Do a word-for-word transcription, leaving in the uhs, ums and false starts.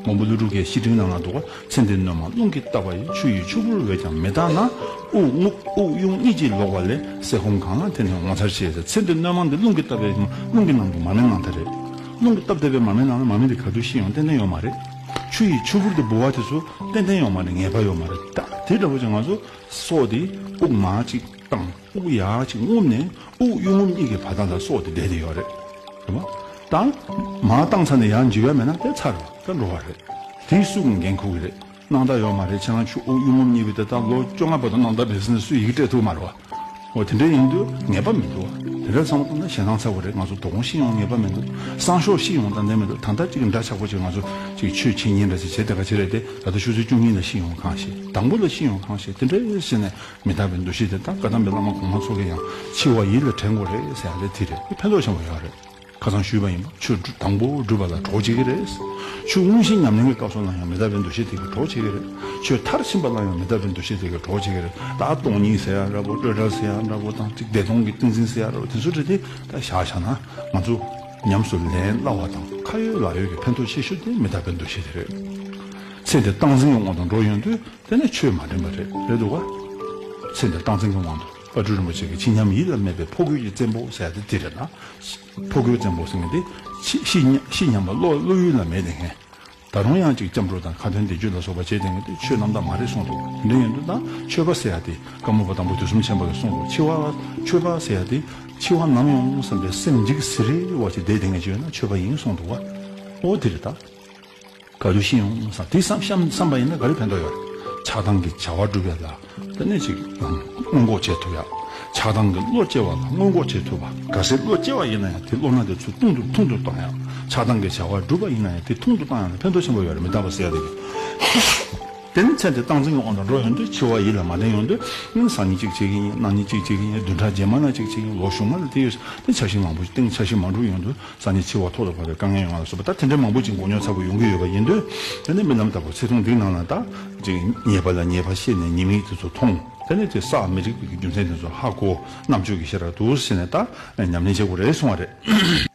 མགོན་པོ་ཀླུ་སྒྲུབ་ཀྱི་བཤེས་སྤྲིང་ནང་ལ་འདུག་ག་ཚེ་འདིར་སྣོན་མ་རླུང་གིས་བཏབ་པ་ཡི། ཆུ་ཡི་ཆུ་བུར་བས་ཀྱང་མི་དག་ན། དབུགས་རྔུབ་དབུགས་དབྱུང་གཉིས་ཀྱིས་ལོག་པ་ལས། གསད་ཁོམ་གང་ལ་དེ་ནས་ངོ་མཚར་ཆེ་ཟེར། ཚེ་འདིར་སྣོན་མ་འདི་རླུང་གིས་བཏབ་པའི་རླུང་གིས་བསྣམས་པའི་མར་མེ་ནང་ལྟར་རེད། རླུང་གིས་བཏབ་བསྡད་པའི་མར་མེ་ནང་ལ་མར་མེ་འདི་ག་དུས་ཤི་ཡོང་ཏན་ཏན་ཡོད་མ་རེད། ཆུ་ཡི་ཆུ་བུར་འདི་ལྦུ་བ་དེ་ཚོ་ཏན་ཏན་ཡོད་མ་རེད། ངེས་པ་ཡོད་མ་རེད། ད་དེ་འདྲ་པོ་ཅིག་ང་ཚོ་སྲོག་འདི་དབུགས་མར་ཅིག་བཏང་། དབུགས་ཡར་ཅིག་རྔུབ་ནས་དབུགས་དབྱུང་རྔུབ་གཉིས་ཀྱི་བར་ཐག་ལ་སྲོག་དེ་བསྡད་དེ་ཡོད་རེད། རེད་མ། ད་མར་བཏང་ཚར་ནས་ཡར་འཇུ་ཡ་མེད་ན་དེ་ཚར་བ་ད་འགྲོ་བ་རེད། དེ་སུ་གིས་འགན་འཁུར་གི་རེད། སྣང་དག་ཡོད་མ་རེད། ཁྱེད་རང་ཆུ་དབུགས་དབྱུང་རྔུབ་གཉིས་པོ་དེ་ད་ལོ་བཅོ་ལྔ་བར་དུ་སྣང་དག་མེད་ཟེར་ནས་སུས་ཡི་གེ་སྤྲད་ཐུབ་མ་རེད་བ། འོ་དེ་འདྲ་ཡིན་དུས་ངེས་པ་མི་འདུག་བ། དེ་འདྲ་ཚང་མ་བཏང་ན་ཞེ་སྡང་ཚ་བོ་རེད། ང་ཚོ་དོ་དགོང་ཤི་ཡོང་ངེས་པ་མི་འདུག་སང་ཞོགས་ཤི་ཡོང་ཏན་ཏན་མི་འདུག་ད་ལྟ་ཅིག་འདྲ་ཆགས་པོ་ཅིག་ང་ཚོ་ཅིག་ཆོས་བྱེད་ཉིན་འདྲ་ཞིག་བྱེད་དེ་ག་ཆེ་རེད་དེ། ད་ལྟ་ཆུ་ཚོད་བཅུ་གཉིས་ལ་ཤི་ཡོང་གང་ཤེས། དང་པོ་ལ་ཤི་ཡོང་གང་ཤེས། དེ་འདྲ་བྱས་ནས། མི་རྟག་པའི་འདུ་ཤེས་དེ་དག་བཀའ་གདམས་པའི་བླ་མ་གོང་མ་ཚོ་གིས་ཡང་འཆི་བ་ཡིད་ལ་དྲན་དགོས་རེད་ཟེར་ཡ་དེ་དེ་རེད། ཕན་ཐོགས་ཆེན་པོ་ཡོད་རེད། ཁ་སང་ཞུས་པ་ཡིན་པ། ཆོས་དང་པོ་སྒྲུབ་པ་ལ་གྲོགས་བྱེད་ཀྱི་རེད། ཆོས་དངོས་གཞི་ཉམས་ལེན་གྱི་སྐབས་སུ་ལ་ཡང་མི་རྟག་པའི་འདུ་ཤེས་དེ་གིས་གྲོགས་བྱེད་ཀྱི་རེད། ཆོས་མཐར་ཕྱིན་པ་ལ་ཡང་མི་རྟག་པའི་འདུ་ཤེས་དེ་གིས་གྲོགས་བྱེད་ཀྱི་རེད། ད་སྟོང་ཉིད་ཟེར་ཡ་འདྲ་པོ། སྤྲོས་བྲལ་ཟེར་ཡ་འདྲ་པོ་དང་། ཅིག་བདེ་སྟོང་གི་ཏིང་འཛིན་ཟེར་ཡ་འདྲ་པོ། དེ་ཚོ་རེད་དེ། ད་བཞག་བཞག་ན་ང་ཚོ་ཉམས་སུ་ལེན་སླ་བ་དང་ཁ་ཡོད་ལག་ཡོད་ཀྱི་ཕན་ཐོགས་ཆེ་ཤོས་དེ་མི་རྟག་པའི་འདུ་ཤེས་དེ་རེད། ཚེ་འདི་སྟངས་འཛིན་གྱི་དབང་དུ་འགྲོ་ཡོང་དུས། དེ་ནས་ཆོས་མ་འདྲེན་པ་རེད། རེད་འདུག་ག་ཚེ་འདིར་སྟངས་འཛིན་གྱི་དབང་དུ་དཔལ་སྤྲུལ་རིན་པོ་ཆེ་གིས་ཆོས་ཉམས་ཡིད་ལ་མེད་པའི་ཕོ་རྒོད་ཀྱི་བཙན་པོ་ཟེར་ཡ་དེ་འདི་རེད་ན། ཕོ་རྒོད་བཙན་པོ་ཟེར་མཁན་དེ་ཤི་ཤི་ཉ་ཤི་སྙམ་པ་བློ་བློ་ཡུལ་ལ་མེད་དེ་མཁན། ད་རུང་ཡང་ཅིག་སྐྱབས་འགྲོ་དང་ཁ་འདོན་བཟླས་བརྗོད་ལ་སོགས་པ་བྱེད་དེ་མཁན་དེ་ཆོས་རྣམ་དག་མ་རེད་གསུངས་འདུག་དེ་འདྲ་ཡིན་དུས་ད་ཆོས་པ་ཟེར་ཡ་དེ་བཀའ་མོལ་པ་དང་པོ་དུས་གསུམ་མཁྱེན་པ་གིས་གསུངས་འདུག་འཆི་བ་ཆོས་པ་ཟེར་ཡ་དེ་འཆི་བ་ནམ་ཡོང་བསམ་པའི་སེམས་འཇིགས་སི་རི་བ་ཞིག་བསྡད་དེ་མཁན་ཅིག་ཡོད་ན་ཆོས་པ་ཡིན་གསུངས་འདུག་བ། ཨོ་དེ་རེད་ད། ག་དུས་ཤི་ཡོང་བསམ་དེ་བསམ་བསམ་བསམ་པ་ཡིན་ན་ག་རེ་ཕན་ཐོགས་ཡོད་རེད། ཆགས་སྡང་གི་བྱ་བ་སྒྲུབ་ཡ་ལ་དེ་ནས་ཅིག་སྔོན་འགོག་བྱེད་ཐུབ་ཡ། ཆགས་སྡང་གི་བློ་སྐྱེ་བ་ལ་སྔོན་འགོག་བྱེད་ཐུབ་པ། གལ་སྲིད་བློ་སྐྱེ་བ་ཡིན་ན་ཡང་དེ་བློ་སྣ་དེ་ཚུར་ཐུང་དུ་ཐུང་དུ་བཏང་ཡ། ཆགས་སྡང་གི་བྱ་བ་སྒྲུབ་པ་ཡིན་ན་ཡང་དེ་ཐུང་དུ་བཏང་ཡ་ལ་ཕན་ཐོགས་ཆེན་པོ་ཡོད་རེད། མི་རྟག་པ་ཟེར་ཡ་དེ་གི། དེ་ནི་ཚེ་འདི་སྟངས་འཛིན་གྱི་དབང་དུ་འགྲོ་ཡོང་དུས་འཆི་བ་ཡིད་ལ་མ་དྲན་ཡོང་དུས་ཨང་སང་ཉིན་གཅིག་བྱེད་ཀྱི་ཡིན། གནངས་ཉིན་གཅིག་བྱེད་ཀྱི་ཡིན། བདུན་ཕྲག་རྗེས་མ་ལ་གཅིག་བྱེད་ཀྱི་ཡིན། ལོ་གཞུག་མ་ལ་དེ་ཡོད་དེ་འཆར་གཞི་མང་པོ་སྟེང་འཆར་གཞི་མ་འགྲུབ་ཡོང་དུས། སང་ཉིན་འཆི་བ་ཐོག་ཏུ་བབས་པའི་དཀའ་ངལ་ཡོང་བ་ལ་སོགས་པ་ད་དེ་འདྲའི་མང་པོ་ཅིག་མགོ་རྙོག་ཚ་པོ་ཡོང་གི་ཡོད་པ་ཡིན་དུས། དེ་ནས་རྨི་ལམ་ལྟ་བུ་ཚེ་ཐུང་འདིའི་ནང་ལ་ད་ཅིག་ཉེས་པ་ལ་ཉེས་པ་ཤེས་ནས་ཉེས་དམིགས་དེ་ཚོ་མཐོང་། དེ་ནས་དེ་བསགས་མི་རིགས་པའི་རྒྱུ་མཚན་དེ་ཚོ་ཧ་གོ། རྣམ་དཔྱོད་ཀྱི་ཤེས་རབ་འདུག་ཟེར་ནས་ད་ཉམས་ལེན་བྱེད་དགོས་རེད་གསུང་བ་རེད།